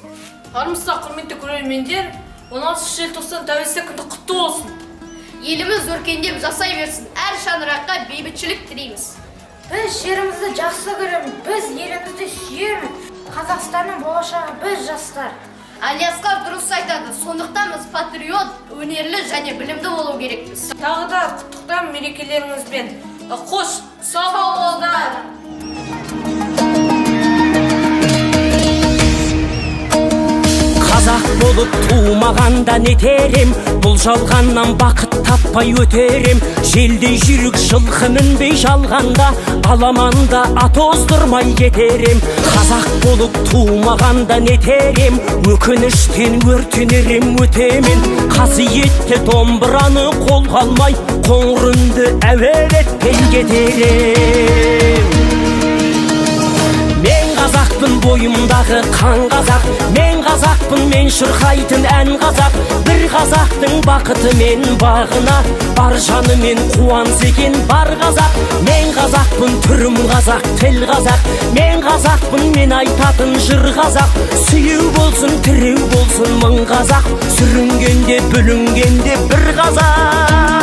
Армысыздар, құрметті көрермендер! 16 желтоқсан Тәуелсіздік күні құтты болсын! Еліміз өркендеп жасай берсін, әр шаңыраққа бейбітшілік тілейміз. Біз жерімізді жақсы көреміз, біз елімізді сүйеміз. Қазақстанның болашағы біз, жастар. Әлиасқар дұрыс айтады, сондықтан біз патриот, өнерлі және білімді болу керекпіз. Тағы да құттықтаймын мерекелеріңізбен. Қош, сау болыңыздар! Қазақ болып тумағанда нетер ем, бұл жалғаннан бақыт таппай өтер ем. Желдей жүйрік жылқы мінбей жалғанда, аламанда ат оздырмай кетер ем. Қазақ болып тумағанда нетер ем, өкініштен өртенер ем өтемен. Қасиетті домбыраны қолға алмай, қоңыр үнді әуелетпей кетер ем. Мен қазақпын, бойымдағы қан қазақ, мен қазақпын, мен шырқайтын ән қазақ. Бір қазақтың бақыты мен бағына бар жанымен қуанса екен бар қазақ. Мен қазақпын, түрім қазақ, тіл қазақ, мен қазақпын, мен айтатын жыр қазақ. Сүйеу болсын, тіреу болсын мың қазақ, сүрінгенде, бүлінгенде бір қазақ.